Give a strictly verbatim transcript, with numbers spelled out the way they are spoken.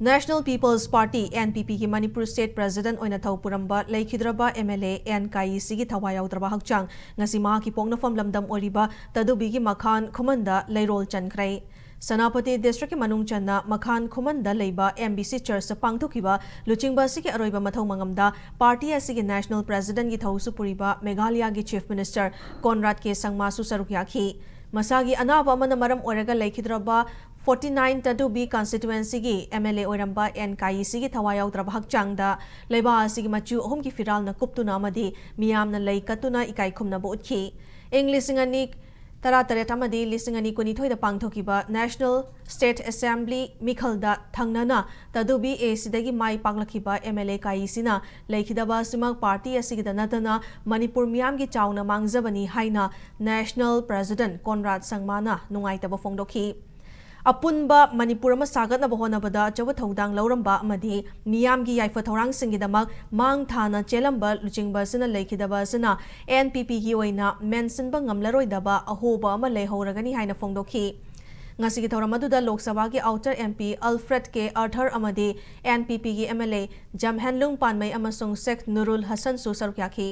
National People's Party, N P P ꯒꯤ Manipur State President ꯑꯣꯏꯅ ꯊꯧ ꯄꯨꯔꯝꯕ ꯂꯩꯈꯤꯗ꯭ꯔꯕ M L A N ꯀꯥꯏꯁꯤꯒꯤ ꯊꯋꯥꯏ ꯌꯥꯎꯗ꯭ꯔꯕ ꯍꯛꯆꯥꯡ ꯉꯁꯤ ꯃꯍꯥꯛꯀꯤ ꯄꯣꯛꯅꯐꯝ ꯂꯝꯗꯝ ꯑꯣꯏꯔꯤꯕ ꯇꯗꯨꯕꯤꯒꯤ ꯃꯈꯥꯟ ꯈꯨꯃꯟꯗ ꯂꯩꯔꯣꯜ ꯆꯟꯈ꯭ꯔꯦ꯫ ꯁꯦꯅꯥꯄꯇꯤ district ꯀꯤ ꯃꯅꯨꯡ ꯆꯟꯅ ꯃꯈꯥꯟ ꯈꯨꯃꯟꯗ ꯂꯩꯕ M B C church ꯇ ꯄꯥꯡꯊꯣꯛꯈꯤꯕ ꯂꯨꯆꯤꯡꯕ ꯑꯁꯤꯒꯤ ꯑꯔꯣꯏꯕ ꯃꯊꯧ ꯃꯉꯝꯗ party ꯑꯁꯤꯒꯤ national president ꯀꯤ ꯊꯧꯁꯨ ꯄꯨꯔꯤꯕ ꯃꯦꯘꯥꯂꯌꯥꯒꯤ Chief Minister ꯀꯣꯟꯔꯥꯗ ꯀꯦ ꯁꯪꯃꯥꯁꯨ ꯁꯔꯨꯛ ꯌꯥꯈꯤ꯫ ꯃꯁꯥꯒꯤ ꯑꯅꯥꯕ ꯑꯃꯅ ꯃꯔꯝ ꯑꯣꯏꯔꯒ ꯂꯩꯈꯤꯗ꯭ꯔꯕ forty nine ꯇꯗꯨꯕꯤ constituency ꯒꯤ M L A ꯑꯣꯏꯔꯝꯕ N ꯀꯥꯏꯁꯤꯒꯤ ꯊꯋꯥꯏ ꯌꯥꯎꯗ꯭ꯔꯕ ꯍꯛꯆꯥꯡꯗ ꯂꯩꯕꯥꯛ ꯑꯁꯤꯒꯤ ꯃꯆꯨ ꯑꯍꯨꯝꯒꯤ ꯐꯤꯔꯥꯜꯅ ꯀꯨꯞꯇꯨꯅ ꯑꯃꯗꯤ ꯃꯤꯌꯥꯝꯅ ꯂꯩ ꯀꯠꯇꯨꯅ ꯏꯀꯥꯏ ꯈꯨꯝꯅꯕ ꯎꯠꯈꯤ꯫ ꯏꯪ ꯂꯤꯁꯤꯡ ꯑꯅꯤ ꯇꯔꯥꯇꯔꯦꯠ ꯑꯃꯗꯤ ꯂꯤꯁꯤꯡ ꯑꯅꯤ ꯀꯨꯟꯅꯤꯊꯣꯏꯗ ꯄꯥꯡꯊꯣꯛꯈꯤꯕ National State Assembly ꯃꯤꯈꯜꯗ ꯊꯪꯅꯅ ꯇꯗꯨꯕꯤ A C ꯗꯒꯤ ꯃꯥꯏ ꯄꯥꯛꯂꯛꯈꯤꯕ M L A ꯀꯥꯏꯁꯤꯅ ꯂꯩꯈꯤꯗꯕ ꯑꯁꯤꯃꯛ party ꯑꯁꯤꯒꯤꯗ ꯅꯠꯇꯅ ꯃꯅꯤꯄꯨꯔ ꯃꯤꯌꯥꯝꯒꯤ ꯆꯥꯎꯅ ꯃꯥꯡꯖꯕꯅꯤ ꯍꯥꯏꯅ national president ꯀꯣꯟꯔꯥꯗ ꯁꯪꯃꯥꯅ ꯅꯨꯡꯉꯥꯏꯇꯕ ꯐꯣꯡꯗꯣꯛꯈꯤ꯫ ꯑꯄꯨꯟꯕ ꯃꯅꯤꯄꯨꯔ ꯑꯃ ꯁꯥꯒꯠꯅꯕ ꯍꯣꯠꯅꯕꯗ ꯑꯆꯧꯕ ꯊꯧꯗꯥꯡ ꯂꯧꯔꯝꯕ ꯑꯃꯗꯤ ꯃꯤꯌꯥꯝꯒꯤ ꯌꯥꯏꯐ ꯊꯧꯔꯥꯡꯁꯤꯡꯒꯤꯗꯃꯛ ꯃꯥꯡ ꯊꯥꯅ ꯆꯦꯜꯂꯝꯕ ꯂꯨꯆꯤꯡꯕ ꯑꯁꯤꯅ ꯂꯩꯈꯤꯗꯕ ꯑꯁꯤꯅ N P P ꯒꯤ ꯑꯣꯏꯅ ꯃꯦꯟꯁꯤꯟꯕ ꯉꯝꯂꯔꯣꯏꯗꯕ ꯑꯍꯣꯕ ꯑꯃ ꯂꯩꯍꯧꯔꯒꯅꯤ ꯍꯥꯏꯅ ꯐꯣꯡꯗꯣꯛꯈꯤ꯫ ꯉꯁꯤꯒꯤ ꯊꯧꯔꯝ ꯑꯗꯨꯗ ꯂꯣꯛ ꯁꯚꯥꯒꯤ outer M P Alfred K Arthur ꯑꯃꯗꯤ N P P ꯒꯤ M L A ꯖꯝꯍꯦꯟꯂꯨꯡ ꯄꯥꯟꯃꯩ ꯑꯃꯁꯨꯡ ꯁꯦꯈ ꯅꯨꯔꯨꯜ ꯍꯁꯟꯁꯨ ꯁꯔꯨꯛ ꯌꯥꯈꯤ꯫